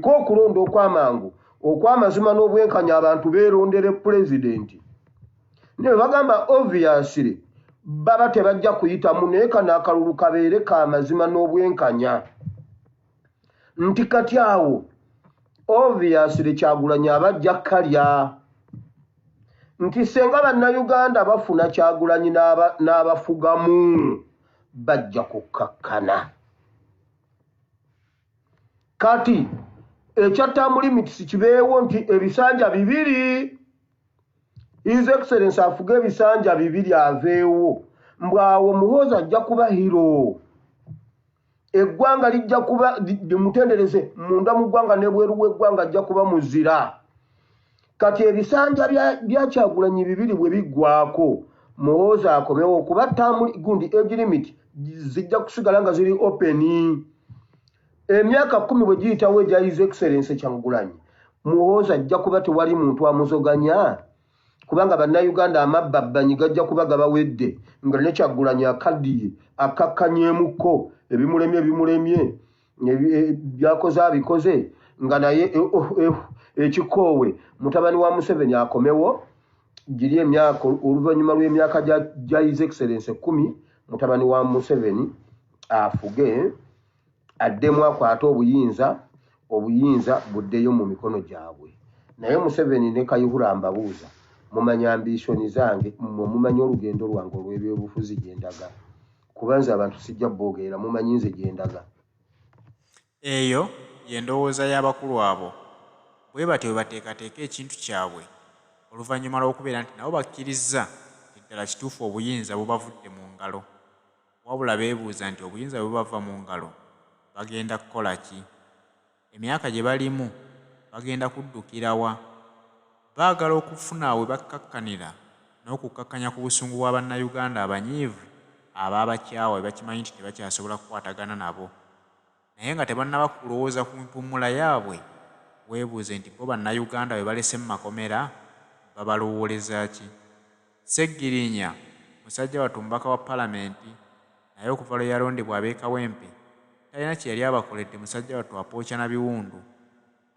Okulonda okw'amangu, okw'amazima n'obwenkanya, abantu beerondere pulezidenti. Naye bagamba obviously baba tebajja kuyitamu, naye kano akalulu kabeere ka mazima n'obwenkanya. Nti kati awo obviously Kyagulanyi abajja kalya, nti senga Bannayuganda bafuna Kyagulanyi n'abafugamu, bajja kukkakkana. Kati ekya term limits kibeewo nti ebisanja 2, His Excellence afuga ebisanja 2, aveewo. Mbwawo Muhoozi ajja kuba hero, eggwanga lijja kuba limutendereze munda mu ggwanga n'ebweru w'eggwanga, ajja kuba muzira. Kati ebisanja bya Kyagulanyi 2 bwe biggwako, Muhoozi akomewo, kuba term gundi age limit zijja kusigala nga ziri open. Emyaka 10 bwe giyitawo egya His Excellence Kyagulanyi, Muhoozi ajja kuba tewali muntu amuzoganya, kubanga Bannayuganda amabbabbanyi gajja kuba gabawedde, nga ne Kyagulanyi akaddiye, akakkanyeemukko, ebimulemye bimulemye, byakoze abikoze, nga naye oh, ekikoowe. Mutabani wa Museveni akomewo giri emyaka, oluvannyuma lw'emyaka gya His Excellence 10, mutabani wa Museveni afuge, addemu akwate obuyinza, obuyinza buddeyo mu mikono gyabwe. Naye Museveni ne Kayihura mbabuuza, mumanya ambition zange? Mmwe mumanyi olugendo lwange olw'ebyobufuzi gye ndaga? Kuba nze abantu sijja boogerera, mumanyi nze gye ndaga. Eyo y'endowooza y'abakulu abo. Bwe batyo bwe bateekateeka ekintu kyabwe oluvannyuma lw'okubeera nti nabo bakkirizza nti ddala kituufu obuyinza bubavudde mu ngalo. Wabula beebuuza nti obuyinza bwe bubava mu ngalo bagenda kukola ki? Emyaka gye balimu bagenda kuddukira wa? Baagala okufuna we bakkakkanira n'okukkakkanya ku busungu bwa Bannayuganda abanyiivu abaabakyawa be bakimanyi nti tebakyasobola kukwatagana nabo. Naye nga tebannaba kulowooza ku mpumula yaabwe, weebuuze nti bo Bannayuganda be balese mu makomera babalowooleza ki? Ssegirinya musajja wattu mubaka wa Palamenti, naye okuva lwe yalondebwa ab'e Kawempe talina kye yali abakoledde. Musajja wattu apooca na biwundu,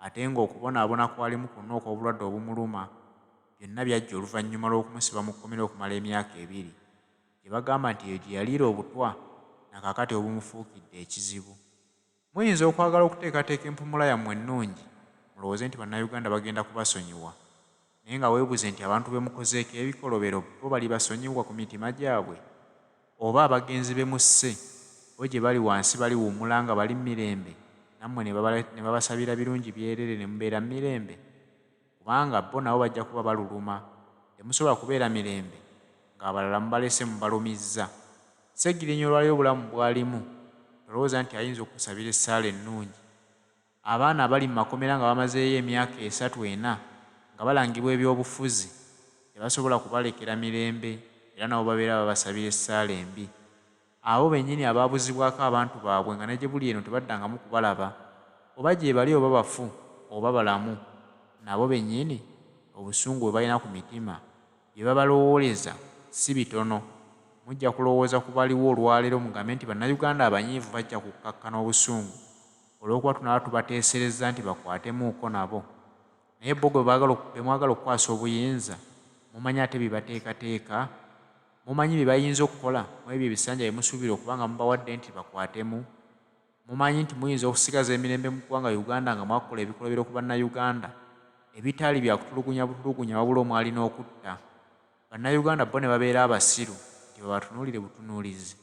ate ng'okubonaabona kw'alimu kwonna okw'obulwadde obumuluma byonna byajja oluvannyuma lw'okumusiba mu kkomera okumala emyaka 2, gye bagamba nti eyo gye yaliira obutwa na kaakati obumufuukidde ekizibu. Muyinza okwagala okuteekateeka empumula yammwe ennungi, mulowooze nti Bannayuganda bagenda kubasonyiwa, naye nga weebuuze nti abantu be mukozeeko ebikolobero bo balibasonyiwa ku mitima gyabwe? Oba abagenzi be musse bo gye bali wansi baliwummula nga bali mu mirembe, nammwe ne babasabira birungi byereere ne mubeera mu mirembe? Kubanga bo nabo bajja kuba baluluma. Temusobola kubeera mirembe ng'abalala mubalese mubalumizza. Ssegirinya olwaleero obulamu bw'alimu tolowooza nti ayinza okukusabira essaala ennungi. Abaana abali mu makomera nga bamazeeyo emyaka 3, 4 nga balangibwa ebyobufuzi tebasobola kubalekera mirembe, era nabo babeera babasabira essaala embi. Abo bennyini abaabuzibwako abantu baabwe nga ne gye buli eno tebaddangamu kubalaba, oba gye bali oba bafu oba balamu, nabo bennyini obusungu bwe balina ku mitima bye babalowooleza si bitono. Mujja kulowooza ku baliwo olwaleero mugambe nti Bannayuganda abanyiivu bajja kukkakkana obusungu olw'okuba tunaaba tubateeserezza nti bakwatemuuko nabo. Naye bo be mwagala okukwasa obuyinza mumanyi ate bye bateekateeka? Mumanyi bye bayinza okukola mu ebyo ebisanja bye musuubira okuba nga mubawadde nti bakwatemu? Mumanyi nti muyinza okusigaza emirembe mu ggwanga Uganda nga mwakola ebikolobero ku Bannayuganda ebitaali bya kutulugunya butulugunya wabula omwali n'okutta? Bannayuganda bo ne babeera abasiru nti babatunuulire butunuulizi.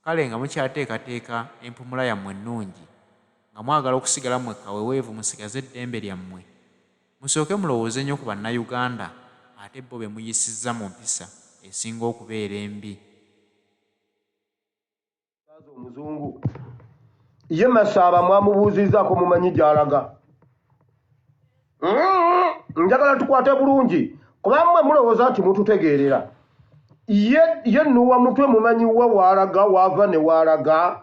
Kale nga mukyateekateeka empumula yammwe ennungi, nga mwagala okusigala mmwe kaweweevu musigaze eddembe lyammwe, musooke mulowooze nnyo ku Bannayuganda ate bo be muyisizza mu mpisa esinga okubeera embi. Omuzungu ye Masaaba mwamubuuzizzaako, mumanyi gy'alaga? Njagala tukwate bulungi, kuba mmwe mulowooza nti mututegeerera. Ye nuwa mutwe, mumanyi wa waalaga, waava ne waalaga.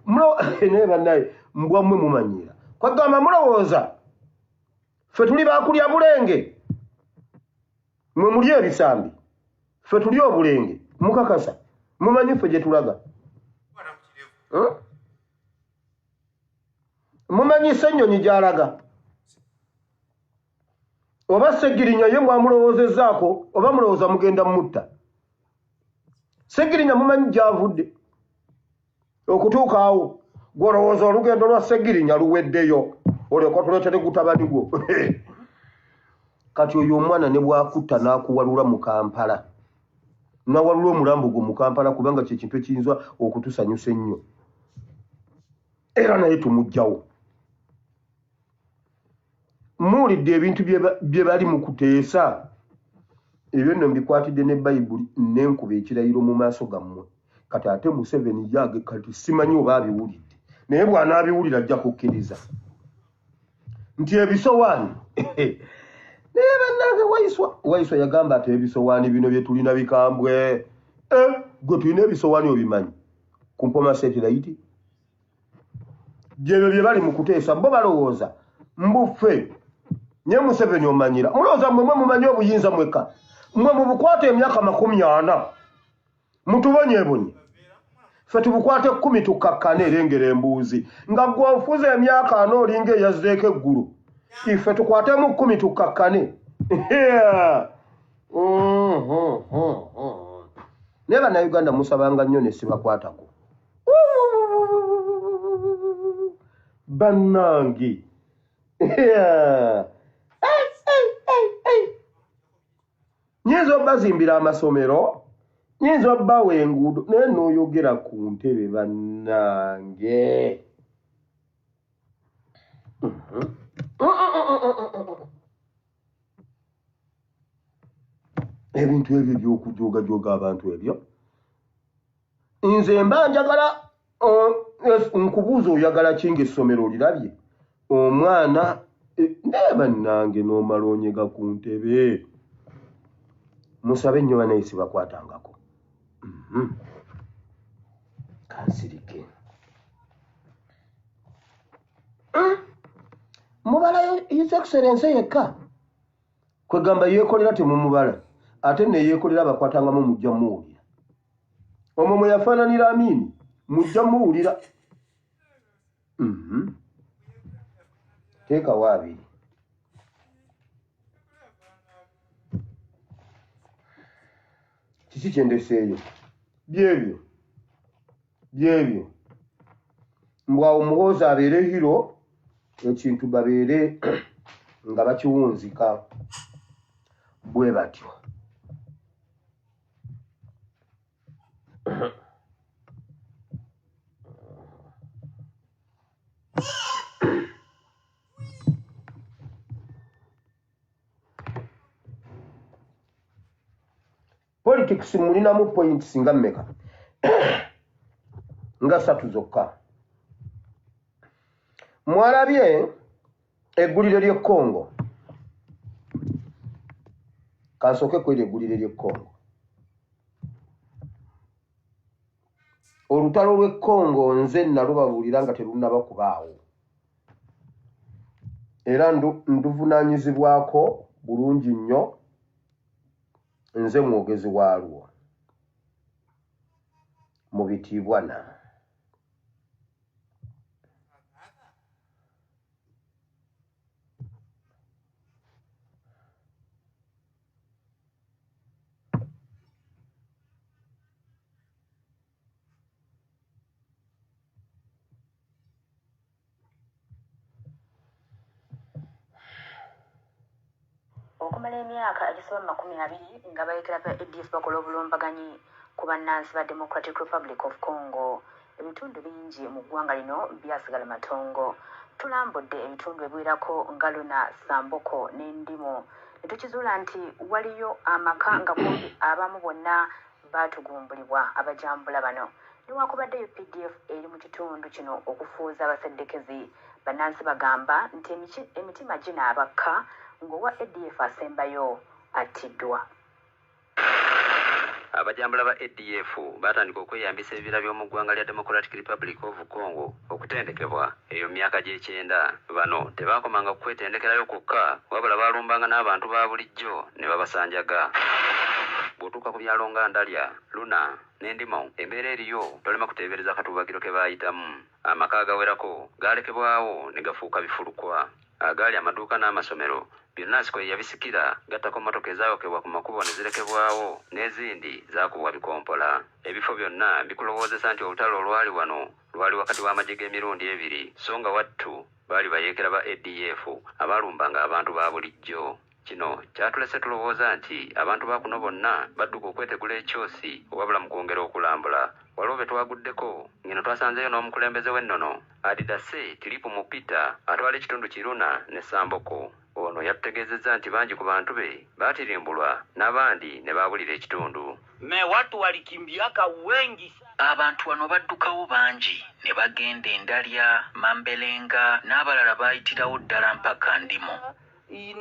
Naye bannaye, mbwa mmwe mumanyira kwagamba, mulowooza ffe tuli bakulya bulenge, mwe muli ebisambi, ffe tuli obulenge. Mukakasa mumanyi ffe gye tulaga? Mumanyi Ssenyonyi gy'alaga? Oba Ssegirinya ye mwamulowoozezaako, oba mulowooza mugenda mutta? Ssegirinya mumanyi gy'avudde okutuuka awo? Gw'olowooza olugendo lwa Ssegirinya luweddeyo, olyoka tuleetere gutabani gwo? Kati oyo omwana ne bwakutta n'akuwalula mu Kampala, n'awalula omulambo gwo mu Kampala, kubanga kye kintu ekiyinza okutusanyusa ennyo, era naye tumuggyawo. Muwulidde ebintu bye bali mu kuteesa? Ebyo nno mbikwatidde ne Bayibuli, nenkuba ekirayiro mu maaso gammwe. Kati ate Museveni yage kati simanyi oba abiwulidde, naye bw'anaabiwulira ajja kukkiriza nti ebisowaani. Naye bannange, Waiswa yagamba ati ebisowaani bino bye tulina bikambwe. Gwe tulina ebisowaani obimanyi ku Mpoma Satellite, byebyo bye bali mu kuteesa. Bo balowooza mbuffe nye Museveni omanyira. Mulowooza mmwe mumanyi obuyinza mwekka? Mmwe mubukwata emyaka 40 mutubonyeebonye, ffe tubukwate 10 tukkakkane. Erengera embuuzi nga gwe ofuza emyaka 40 olinga eyazzeeko eggulu, ife tukwatemu 10 tukkakkane. Naye Bannayuganda musabanga nnyo ne sibakwatako. Bannange, nyinza obbazimbira amasomero, nyinza obbawa enguudo, naye n'oyogera ku ntebe. Bannange, ebintu ebyo by'okujoogajoga abantu ebyo, nze mba njagala nkubuuza, oyagala ki ng'essomero olirabye omwana? Naye bannange, n'omala onyega ku ntebe. Musabe nnyo, banaye sibakwatangako. Kansirike. Mubala His Excellence yekka, kwegamba yeekolera temumubala, ate neyeekolera abakwatangamu mujja muwulira. Omwo mwe yafaananira Amiini, mujja muwulira. Teekawo 2. Kiki kyendeseeyo? Byebyo byebyo. Mbwawo Muhoozi abeere hero, ekintu babeere nga bakiwunzika bwe batyo. Politics mulinamu points nga mmeka? Nga 3 zokka. Mwalabye eggulire ly'e Congo? Kansooke kweri eggulire ly'e Congo. Olutalo lw'e Congo nze nalubabuulira nga terunnaba kubaawo, era nduvunaanyizibwako bulungi nnyo, nze mwogezi waalwo mu bitiibwana. Okumala emyaka egisoba mu 20 nga bayekera ba ADF bakola obulumbaganyi ku bannansi ba Democratic Republic of Congo, ebitundu bingi mu ggwanga lino byasigala matongo. Tulambudde ebitundu ebiwerako nga Luna, Samboko n'Endimu ne tukizuula nti waliyo amaka nga kumpi abamu bonna baatugumbulibwa abajambula bano. Newankubadde UPDF eri mu kitundu kino okufuuza abaseddekezi, bannansi bagamba nti emitima ginaabakka ng'owa ADF asembayo attiddwa. Abajambula ba ADF baatandika okweyambisa ebibira by'omu ggwanga lya Democratic Republic of Congo okutendekebwa eyo mu myaka gy'ekyenda. Bano tebaakomanga ku kwetendekerayo kwokka, wabula baalumbanga n'abantu ba bulijjo ne babasanjaga. Bw'otuuka ku byalo nga Ndalya, Luna n'Endimo, embeera eriyo tolema kuteebereza akatuubagiro ke baayitamu. Amaka agawerako gaalekebwawo ne gafuuka bifulukwa. Agaali amaduuka n'amasomero byonna nsiko ye yabisikira, gattako mmotoka ezaayokebwa ku makubo ne zirekebwawo n'ezindi zaakubwa bikompola. Ebifo byonna bikulowoozesa nti olutalo olwali wano lwali wakati w'amagye g'emirundi ebiri so nga wattu baali bayeekera ba ADF abaalumbanga abantu ba bulijjo. Kino kyatulese tulowooza nti abantu ba kuno bonna badduka okwetegula ekyosi, wabula mu kwongera okulambula waliwo be twaguddeko ng'eno twasanzeeyo n'omukulembeze w'ennono Adidase Tiripu Mupita atwala ekitundu Kiruna ne Samboko. Ono yatutegeezezza nti bangi ku bantu be baatirimbulwa n'abandi ne baabulira ekitundu. Me watu walikimbiaka wengi sana. Abantu wano baddukawo bangi ne bagenda Endalya, Mambelenga n'abalala baayitirawo ddala mpaka Ndimo.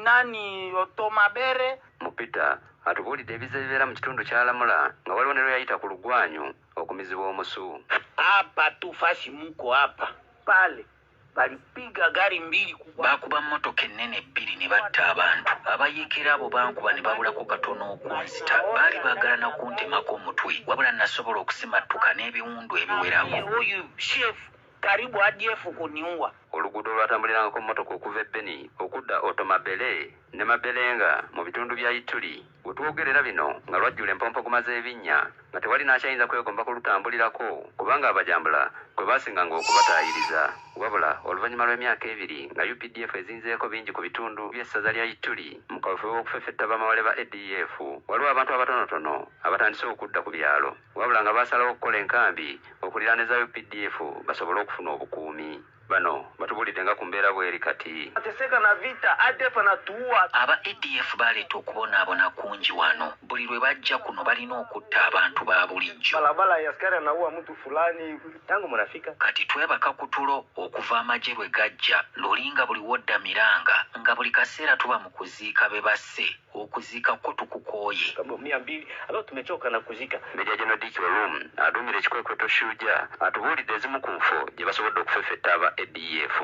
Nani Otomabere. Mupita atubuulidde ebizibu ebibeera mu kitundu ky'alamula nga waliwo ne lwe yayita ku lugwanyu okumizibwa omusu. Hapa tu fasi muko hapa pale balipiga gari mbili kubwa. Baakuba mmotoka ennene bbiri ne batta abantu. Abayeekera abo bankuba ne babulako katono okunzita. Baali baagala na kuntemako omutwe, wabula nasobola okusimattuka n'ebiwundu ebiwerako. Oyu chef karibu ADF kuniua. Oluguudo olwatambulirangako mmotoka okuva e Beni okudda Otomabele ne Mabelenga mu bitundu bya Ituri. We twogerera bino nga lwajjula empompogoma z'ebinnya nga tewali n'akyayinza kwegomba kulutambulirako kubanga abajambula kwe baasinganga okubataayiriza. Wabula oluvannyuma lw'emyaka ebiri nga UPDF ezinzeeko bingi ku bitundu by'essaza lya Ituri mu kaweefube w'okufeffetta bamawale ba ADF, waliwo abantu abatonotono abatandise okudda ku byalo wabula nga baasalawo okukola enkambi okuliraana eza UPDF basobole okufuna obukuumi. Bano batubuulidde nga ku mbeera bw'eri kati. Teseka na vita ADF anatuua. Aba ADF baleeta okubonaabona kungi wano. Buli lwe bajja kuno balina okutta abantu ba bulijjo. Balabala ya askari anaua mtu fulani tangu munafika. Kati twebaka ku tulo okuva amagye bwe gajja, lulinga buli wodda miranga nga buli kaseera tuba mu kuziika be basse. Okuziika kwo tukukooye. 200 alo tumechoka na kuzika. Meja General Dick Olum aduumira ekikwekweto Shuja atubuulidde ezimu ku nfo gye basobodde okufeffetta aba ADF.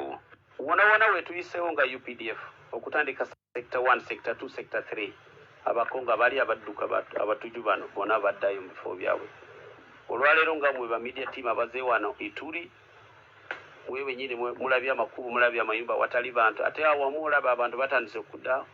Wona wona we tuyiseewo nga UPDF okutandika sector 1, sector 2, sector 3 abakongo abali abadduka abatuju bano bonna baddayo mu bifo byabwe. Olwaleero nga mwe ba media team abaze wano Ituri, mwe bennyini mulabye amakubo, mulabye amayumba watali bantu, ate awamu olaba abantu batandise okudda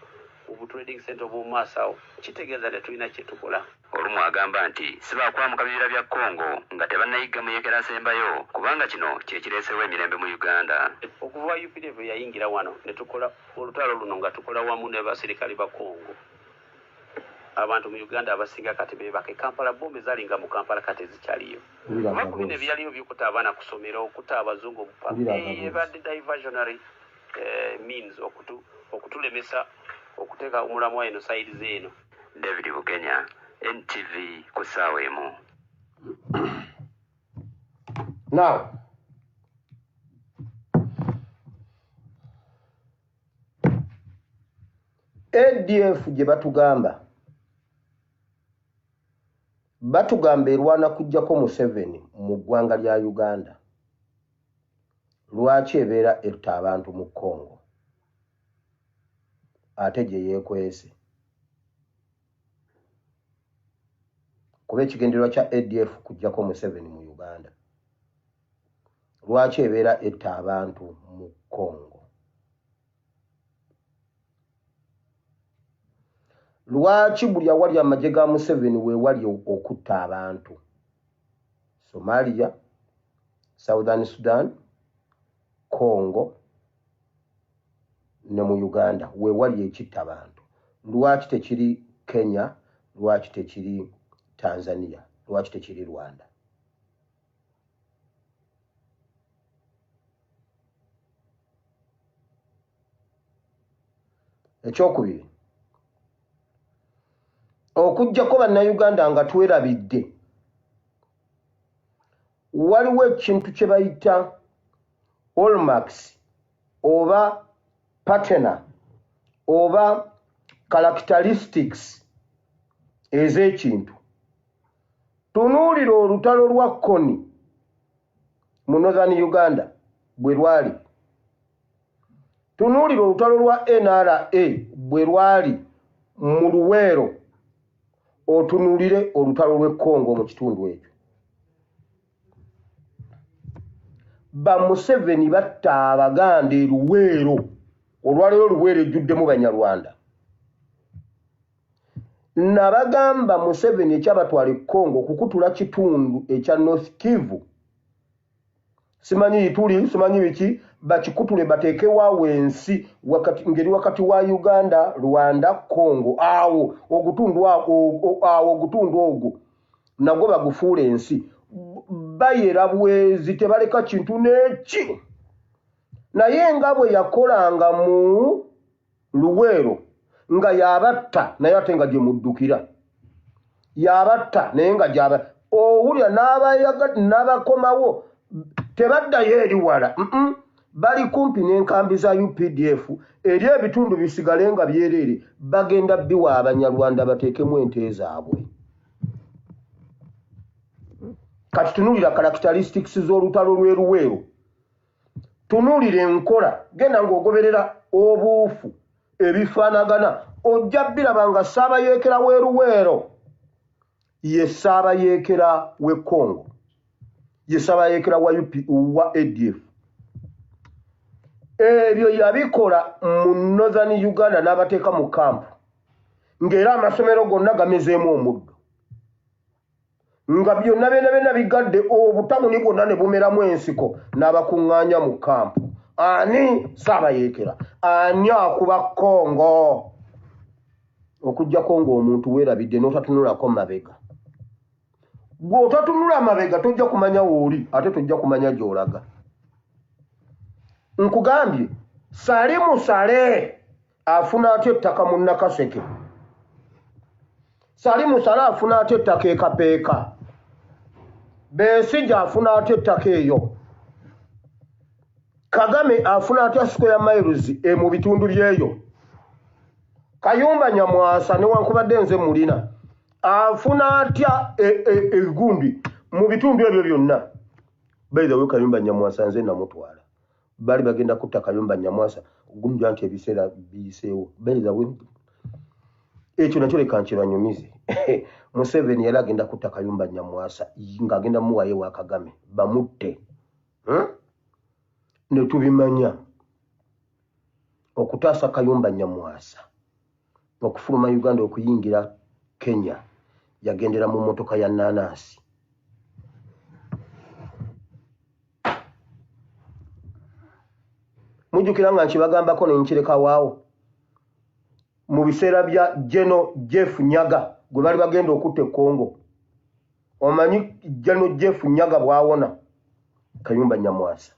obu trading center obw'omu maaso awo, kitegeeza tetulina kye tukola. Olumu agamba nti si baakwamuka bibira bya Congo nga tebannayigga muyeekera asembayo kubanga kino kye kireeseewo emirembe mu Uganda. Okuva UPDF yayingira wano ne tukola olutalo luno nga tukola wamu ne basirikale ba Congo. Abantu mu Uganda abasinga kati beebaka e Kampala, bombe zaalinga mu Kampala kati zikyaliyo. Kuba ku bino ebyaliyo by'okutta abaana ku ssomero, okutta abazungu, ebadde diversionary means okutulemesa okuteeka omulamwa eno side z'eno. David Bukenya, NTV ku ssaawa emu. Now, ADF gye batugamba erwana kuggyako Museveni mu ggwanga lya Uganda. Lwaki ebeera etta abantu mu Congo ate gye yeekwese? Kuba ekigendererwa kya ADF kuggyako Museveni mu Uganda. Lwaki ebeera etta abantu mu Congo? Lwaki buli awali amagye ga Museveni weewali okutta abantu? Somalia, Southern Sudan, Congo ne mu Uganda weewali ekitta abantu. Lwaki tekiri Kenya? Lwaki tekiri Tanzania? Lwaki tekiri Rwanda? Ekyokubiri, okuggyako bannayuganda nga twerabidde, waliwo ekintu kye bayita hallmarks oba pattern oba characteristics ez'ekintu. Tunuulira olutalo lwa Kony mu Northern Uganda bwe lwali. Tunuulira olutalo lwa NRA bwe lwali mu Luweero. Otunuulire olutalo lw'e Congo mu kitundu ekyo. Ba Museveni batta Abaganda e Luweero. Olwaleero Luweero ejjuddemu Banyarwanda. Nabagamba Museveni ekyabatwala e Congo kukutula kitundu ekya North Kivu. Simanyi Ituri, simanyi biki, bakikutule bateekewo awo ensi wakati, ngeri wakati wa Uganda, Rwanda, Congo. Awo ogutundu awo ogutundu ogwo nagwo bagufuula ensi. Bayera bwezi, tebaleka kintu n'eki. Naye nga bwe yakolanga mu Luweero nga yabatta, naye ate nga gye muddukira. Yabatta naye nga gyaba owulira n'abakomawo tebaddayo eri wala. Bali kumpi n'enkambi za UPDF, eri ebitundu bisigale nga byereere, bagenda biwa Abanyarwanda bateekemu ente zaabwe. Kati tunuulira characteristics z'olutalo lw'e Luweero. Tunuulira enkola, genda ng'ogoberera obuufu ebifaanagana, ojja biraba nga Ssaabayeekera w'e Luweero ye Ssaabayeekera w'e Congo, ye Ssaabayeekera wa UP, wa ADF. Ebyo yabikola mu Northern Uganda n'abateeka mu kampu, ng'era amasomero gonna gamezeemu omuddo, nga byonna byonna byonna bigadde, obutawuni bwonna ne bumeramu ensiko, n'abakuŋŋaanya mu kampu. Ani Ssaabayeekera? Ani akuba Congo? Okuggyako ng'omuntu weerabidde n'otatunulako mabega. Bw'otatunula mabega tojja kumanya w'oli, ate tojja kumanya gy'olaga. Nkugambye Salimu Saleh afuna atya ettaka mu Nakaseke? Salimu Saleh afuna atya ettaka e Kapeeka? Besigye afuna atya ettaka eyo? Kagame afuna atya square miles mu bitundu byeyo? Kayumba Nyamwasa newankubadde nze mulina afuna atya egundi mu bitundu ebyo byonna? By the way, Kayumba Nyamwasa nze namutwala. Bali bagenda kutta Kayumba Nyamwasa ogumja nti ebiseera biyiseewo. By the way, ekyo nakyo leka nkibanyumize. Museveni yali agenda kutta Kayumba Nyamwasa ng'agenda muwayo wa Kagame bamutte. Ne tubimanya okutaasa Kayumba Nyamwasa okufuluma Uganda okuyingira Kenya yagendera mu mmotoka ya Nanasi. Mujjukira nga nkibagambako ne nkireka waawo mu biseera bya General Jeff Nyaga gwe bali bagenda okutta e Congo. Omanyi General Jeff Nyaga bw'awona Kayumba Nyamwasa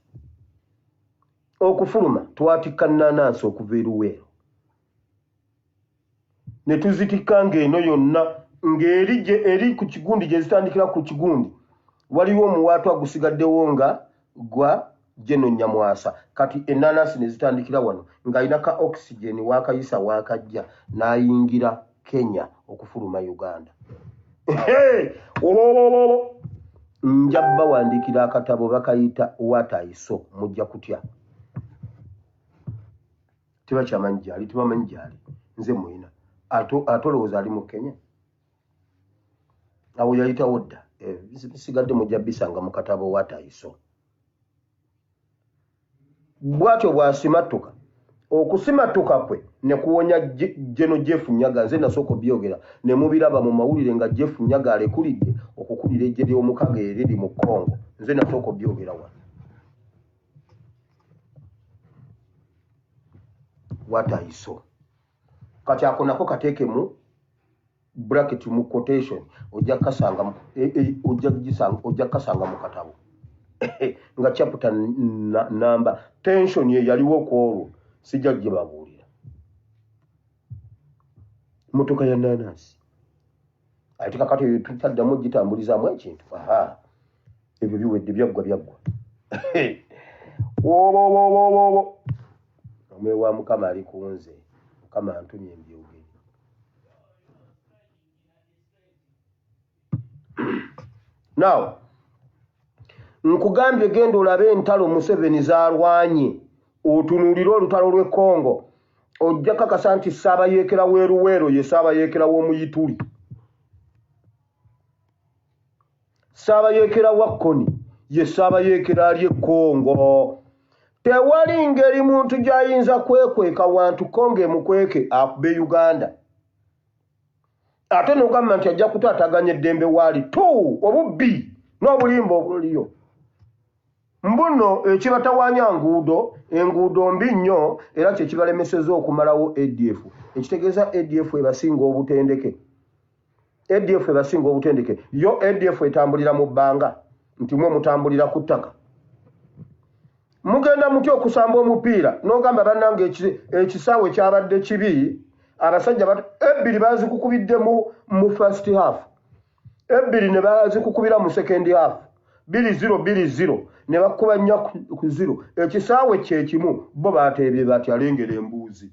okufuluma, twatikka Nanansi okuva e Luweero ne tuzitikka ng'eno yonna ng'eri eri ku kigundi gye zitandikira ku kigundi waliwo omuwaatwa gusigaddewo nga gwa General Nyamwasa. Kati ennaanansi ne zitandikira wano ng'alina ka oxygen waakayisa waakajja n'ayingira Kenya okufuluma Uganda. Nja bawandiikira akatabo bakayita What I Saw, mujja kutya. Tebakyamanyi gy'ali, tebamanyi gy'ali. Nze muyina. Ate olowooza ali mu Kenya? Awo yayitawo dda. Bisigadde mujja bisanga mu katabo What I Saw. Bw'atyo bw'asimattuka. Okusimattuka kwe ne kuwonya General Jeff Nyaga. Nze nasooka obyogera ne mubiraba mu mawulire nga Jeff Nyaga alekulidde okukulira eggye ly'omukago eriri mu Congo. Nze nasooka obyogera wano. What I saw. Kati ako nako kateeke mu bracket, mu quotation, ojja kasanga ojja gisanga, ojja kasanga mu katabo nga chapter number. Tension ye yaliwo ku olwo sijja gibabuulira. Mmotoka ya nanasi ate kakati eyo tutaddamu gitambulizaamu ekintu. Aha, ebyo biwedde, byaggwa byaggwa. Wowowowowo, omwoyo wa Mukama ali ku nze, Mukama antumye mbyogere. Now nkugambye genda olabe entalo Museveni z'alwanye, otunuulire olutalo lw'e Congo, ojja kakasa nti Ssaabayeekera w'e Luweero ye Ssaabayeekera w'omuyituli. Saabayeekera wa Kony ye saabayeekera ali e Congo. Tewali ngeri muntu gy'ayinza kwekweka wantu Congo emukweke akube Uganda. Ate n'ogamba nti ajja kutaataganya eddembe waali tu obubbi n'obulimba obuliyo. Mbuno ekibatawaanya nguudo, enguudo mbi nnyo era kye kibalemesezza okumalawo ADF. Ekitegeeza ADF ebasinga obutendeke. ADF ebasinga obutendeke. Yo ADF etambulira mu bbanga nti mwe mutambulira ku ttaka. Mugenda mutya okusamba omupiira n'ogamba bannange ekisaawe kyabadde kibi, abasajja ebbiri baazikukubidde mu first half, ebbiri ne baazikukubira mu second half, 2-0 2-0 ne bakuba 4-0. Ekisaawe kye kimu bo baateebye batya alengera embuuzi.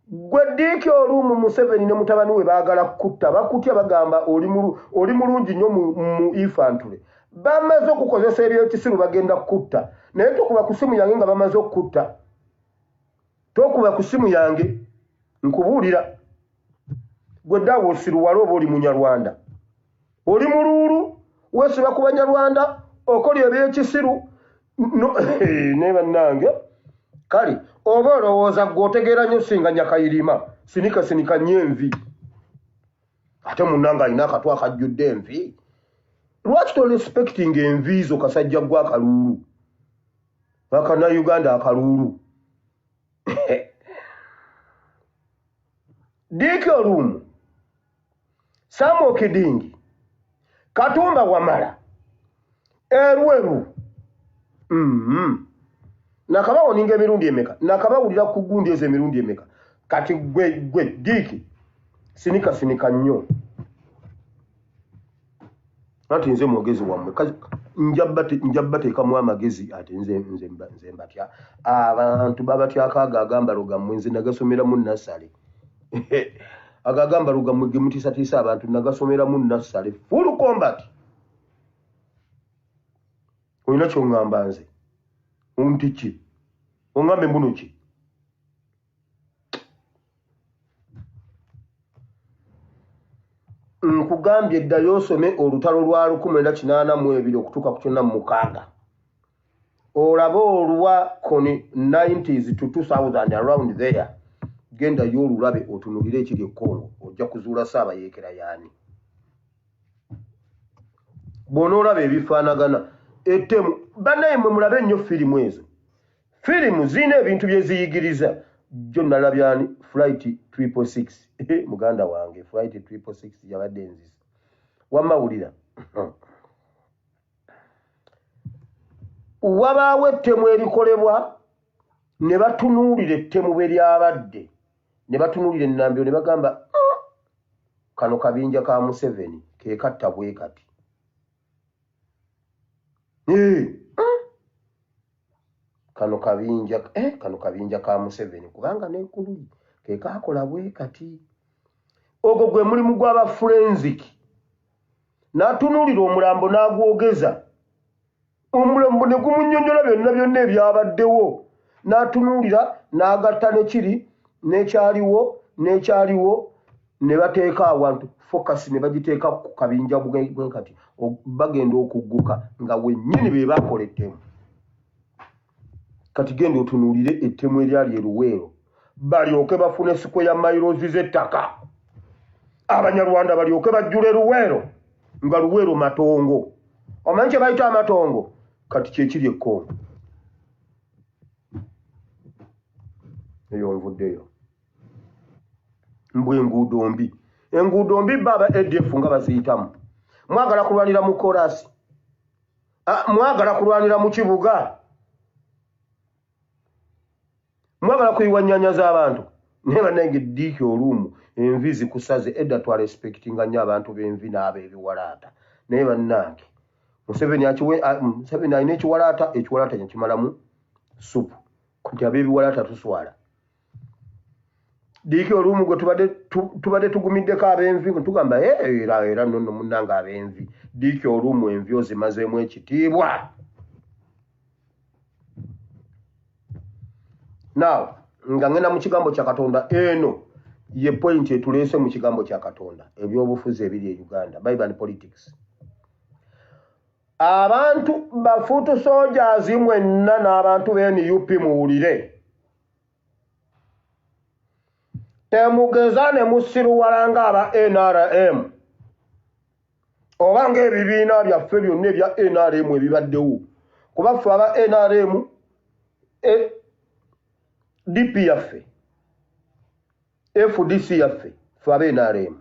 Gwe Dick Olumu Museveni ne mutabani we baagala kutta, bakutya bagamba oli mulungi nnyo mu infantry. Bamaze okukozesa ebyekisiru bagenda kutta, naye tokuba ku simu yange nga bamaze okutta. Tokuba ku simu yange nkubuulira. Gwe ddaawo osiruwala oba oli Munyarwanda, oli muluulu, weesiba ku Banyarwanda, okola ebyekisiru ne bannange. Kale oba olowooza ggwe otegeera nnyo singa Nyakayirima, sinika sinika nnyo envi. Ate munnange alina akatwe akajjudde envi. Lwaki torespectinga envi zo kasajja ggwe akaluulu? Akannayuganda akaluulu. Dick Olumu, Sam Okidingi, Katumba Wamala, Elweru. Nakabawoninga emirundi emeka, nakabawulira ku gundi ezo emirundi emeka. Kati gwe Dick sinika sinika nnyo. Anti nze mwogezi wammwe, nja bateekamu amagezi ate nze mbatya. Abantu babatyako ago agambalo gammwe, nze nagasomeramu nassale. Ago agambalo gammwe ge mutiisatiisa abantu nagasomeramu nassale. Full combat. Olina ky'oŋŋamba nze? Nti ki? Oŋŋambe mbuno ki? Nkugambye ddayo osome olutalo lwa 1982 okutuuka ku 96. Olabe olwa Kony 90s to 2000 around there. Gendayo olulabe otunuulire ekiri e Congo, ojja kuzuula Saabayeekera y'ani. Bw'onoolaba ebifaanagana ettemu, bannaye mmwe mulabe nnyo firimu ezo. Firimu zirina ebintu bye ziyigiriza. Jjo nalabye ani Flight 666. Muganda wange Flight 666 yabadde enzisa. Wamma wulira. Wabaawo ettemu erikolebwa ne batunuulira ettemu bwe lyabadde, ne batunuulira ennambiro ne bagamba kano kabinja ka Museveni ke katta bwe kati. Kano kabinja ka Museveni kubanga n'ekululi ke kaakola bwe kati. Ogwo gwe mulimu gw'aba forensic. N'atunuulira omulambo n'agwogeza. Omulambo ne gumunnyonnyola byonna byonna ebyabaddewo. N'atunuulira n'agatta ne kiri n'ekyaliwo n'ekyaliwo ne bateeka awantu focus ne bagiteeka ku kabinja bwe kati. Bagenda okugguka nga wennyini be baakola ettemu. Kati genda otunuulire ettemu eryali e Luweero, balyoke bafune square miles z'ettaka. Abanyarwanda balyoke bajjule Luweero nga Luweero matongo. Omanyi kye bayita amatongo? Kati kye kiri e Congo. Eyo nvuddeyo. Mbu enguudo mbi. Enguudo mbi bo aba ADF nga baziyitamu. Mwagala kulwanira mu koraasi. Mwagala kulwanira mu kibuga. Mwagala kuyiwa nnyanya z'abantu. Naye bannange Dick Olumu envi zikusaze. Edda twarespectinga nnyo abantu b'envi n'ab'ebiwalaata. Naye bannange Museveni alina ekiwalaata, ekiwalaata kyekimalamu supu. Nti ab'ebiwalaata tuswala. Dick Olumu gwe tubadde tugumiddeko ab'envi tugamba era nno munnange ab'envi. Dick Olumu envi ozimazeemu ekitiibwa. Now nga ngenda mu kigambo kya Katonda, eno ye point etuleese mu kigambo kya Katonda, ebyobufuzi ebiri e Uganda, Bible and politics. Abantu ba foot soldiers mwenna n'abantu ba NUP muwulire. Temugeza ne musiruwala ng'aba NRM oba ng'ebibiina byaffe byonna ebya NRM ebibaddewo. Kuba ffe aba NRM, DP yaffe, FDC yaffe, ffe aba NRM,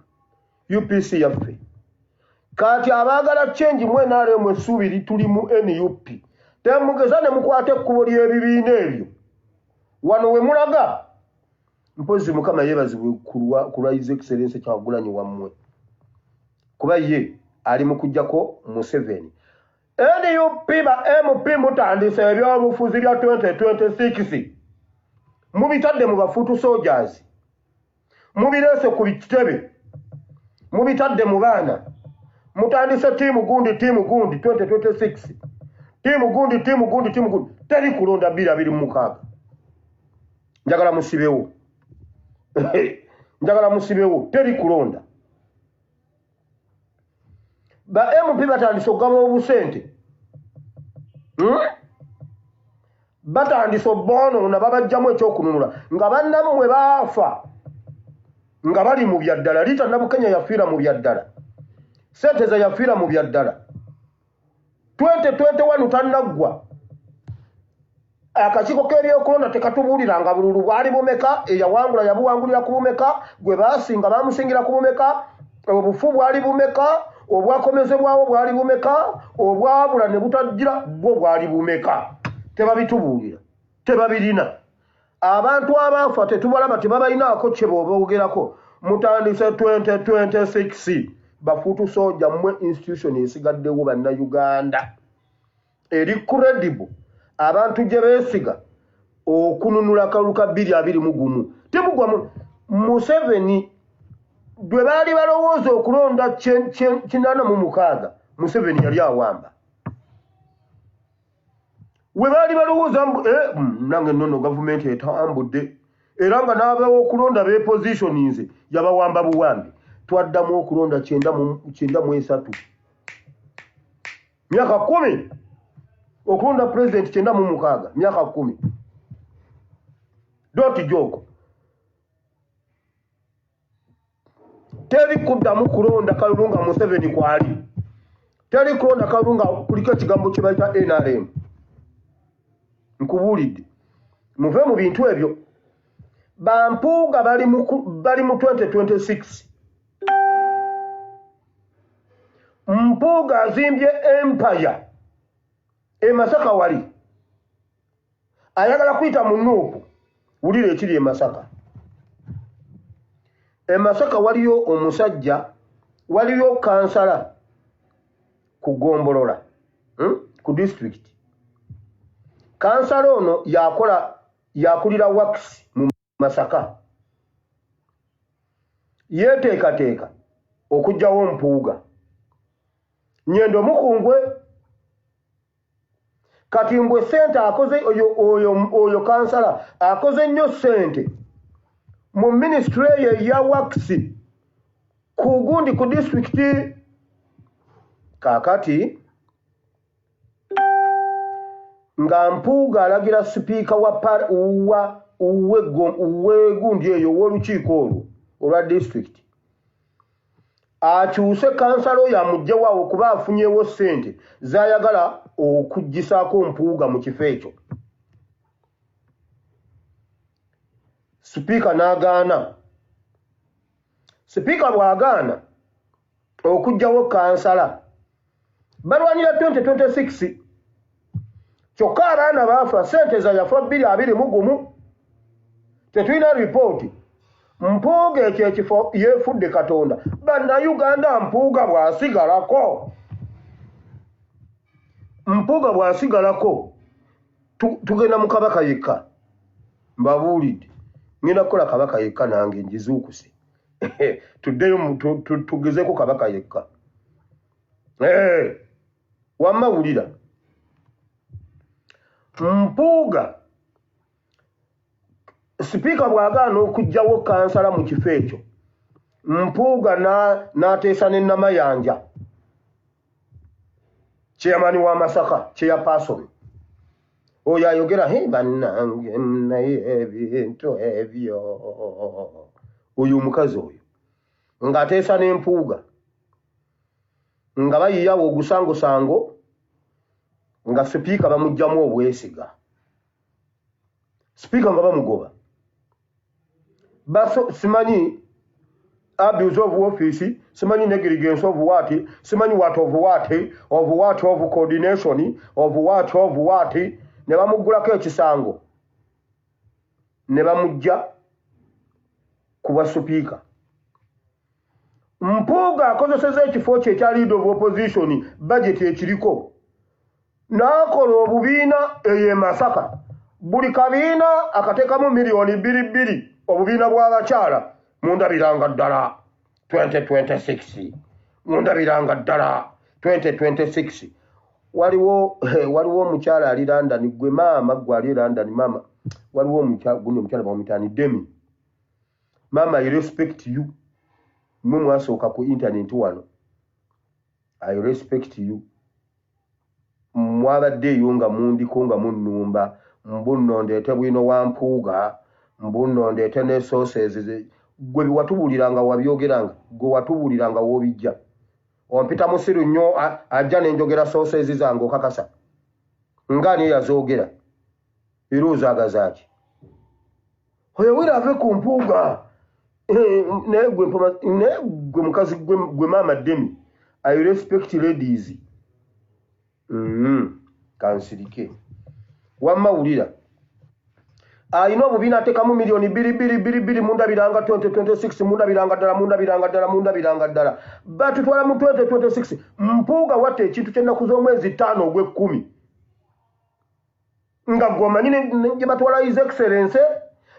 UPC yaffe. Kati abaagala change mu NRM essuubi lituli mu NUP. Temugeza ne mukwata ekkubo ly'ebibiina ebyo. Wano we mulaga mpozi Mukama yeebazibwe ku lwa His Excellency Kyagulanyi wammwe. Kuba ye ali mu kuggyako Museveni. NUP ba MP mutandise ebyobufuzi bya 2026. Mubitadde mu ba foot soldiers. Mubireese ku kitebe. Mubitadde mu baana. Mutandise tiimu gundi tiimu gundi 2026. Tiimu gundi tiimu gundi tiimu gundi. Teri kulonda 2026. Njagala musibewo. Njagala musibewo. Teri kulonda. Ba MP batandise okugaba obusente. Batandise obboonoona babajjamu ekyokununula nga bannammwe baafa nga bali mu bya ddala. Rita Nabukenya yafiira mu bya ddala. Ssente ze yafiira mu bya ddala. 2021 tannaggwa. Akakiiko k'ebyokulonda tekatubuuliranga bululu bwali bumeka, eyawangula yabuwangulira ku bumeka, gwe baasinga baamusingira ku bumeka, obufu bwali bumeka, obwakomezebwawo bwali bumeka, obwabula ne butagira bwo bwali bumeka. Tebabitubuulira, tebabirina. Abantu abaafa tetubalaba, tebabalinaako kye boogerako. Mutandise 2026 ba foot soldier mmwe institution esigaddewo Bannayuganda eri credible, abantu gye beesiga okununula akalulu ka 2021. Temugwa Museveni bwe baali balowooza okulonda 86, Museveni yali awamba. We baali balowooza mbu nange nnono gavumenti etambudde, era nga n'abawo okulonda beepositioninze yabawamba buwambi. Twaddamu okulonda 93, myaka 10 okulonda pulezidenti 96, myaka 10. Don't joke. Teri kuddamu kulonda kalulu nga Museveni kwali. Teri kulonda kalulu nga kuliko ekigambo kye bayita NRM. Nkubuulidde, muve mu bintu ebyo. Bampuuga bali mu 2026. Mpuuga azimbye empire e Masaka wali. Ayagala kuyita mu NUP. Wulira ekiri e Masaka. E Masaka waliyo omusajja, waliyo kansala ku ggombolola, ku disitulikiti. Kansala ono yakola yakulira works mu Masaka. Yeeteekateeka okuggyawo Mpuuga. Nyendo mukungwe. Kati mbwe ssente akoze oyo kansala akoze nnyo ssente mu minisitule eyo eya works ku gundi ku disitulikiti. Kaakati nga Mpuuga alagira sipiika wa wegundi eyo ow'olukiiko olwo olwa disitulikiti akyuse kansala oyo amuggyewo awo kuba afunyeewo ssente z'ayagala okuggyisaako Mpuuga mu kifo ekyo. Sipiika n'agaana. Sipiika bw'agaana okuggyawo kansala, balwanira 2026. Kyokka abaana baafa, ssente za yafa 2021. Tetulina ripooti. Mpuuga ekyo ekifo yeefudde Katonda. Bannayuganda Mpuuga bw'asigalako, Mpuuga bw'asigalako tugenda mu Kabaka yekka. Mbabuulidde, ngenda kukola Kabaka yekka nange ngizuukuse. Tuddeyo tugezeeko Kabaka yekka. Wamma wulira. Mpuuga sipiika bw'agaana okuggyawo kansala mu kifo ekyo, Mpuuga n'ateesa ne Namayanja. Chairman wa Masaka, chairperson oyo ayogera, "Hey, bannange, naye ebintu ebyo." Oyo omukazi oyo ng'ateesa n'empuuga nga bayiyawo ogusangosango nga sipiika bamuggyamu obwesiga, sipiika nga bamugoba. Baso simanyi abuse of office, simanyi negligence of what, simanyi what of what of what of coordination of what of what, ne bamuggulako ekisango ne bamujja ku bwa sipiika. Mpuuga akozeseza ekifo kye ekya leader of opposition, budget ekiriko, n'akola obubiina eyo e Masaka, buli kabiina akateekamu miliyoni 2 2, obubiina bw'abakyala. Mundabiranga ddala 2026, mundabiranga ddala 2026. Waliwo omukyala ali London, gwe maama, gwe ali e London, maama, waliwo gundi omukyala bamuyitaani Demi. Maama, I respect you. Mwe mwasooka ku internet wano, I respect you. Mwabadde eyo nga mundiko nga munnumba, mbu nno ndeete bwino wa Mpuuga, mbu nno ndeete ne sources. Gwe watubuuliranga, wabyogeranga, gwe watubuuliranga w'obijja. Ompita musiru nnyo, ajja nenjogera sources zange, okakasa nga ani eyazoogera, era ozaagazaaki? Oyo wira ave ku Mpuuga. Naye gwe naye gwe mukazi gwe maama Demi, I respect ladies. Kansirike. Wamma wulira, alina obubiina ateekamu miliyoni 2 2 2 2, mundabiranga 2026, mundabiranga ddala, mundabiranga ddala, mundabiranga ddala. Batutwala mu 2026. Mpuuga watta ekintu ky'ennaku z'omwezi 5 ogw'ekkumi nga gwe omanyi gye batwala His Excellence,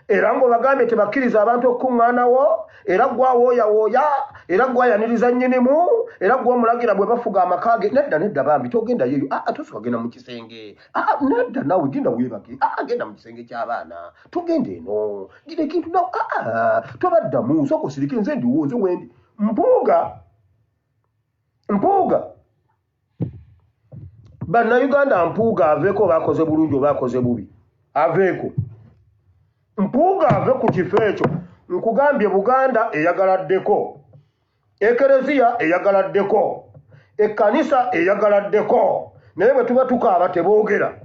era ng'obagambye tebakkiriza abantu okukuŋŋaanawo, era gwawooyawooya, era gwayaniriza nnyinimu, era gwomulagira bwe bafuga amaka ge. Nedda, nedda, bambi, togenda yeyo. Aa, tosooka genda mu kisenge. Aa, nedda, naawe genda weebake. Aa, genda mu kisenge ky'abaana, togenda eno, gira ekintu nawe. Aa, tobaddamu, sooka osirike, nze ndiwo, nze wendi. Mpuuga, Mpuuga, Bannayuganda, Mpuuga aveeko oba akoze bulungi oba akoze bubi, aveeko. Mpuuga ave ku kifo ekyo. Nkugambye, Buganda eyagaladdeko, Ekereziya eyagaladdeko, ekkanisa eyagaladdeko, naye bwe tuba tukaaba teboogera.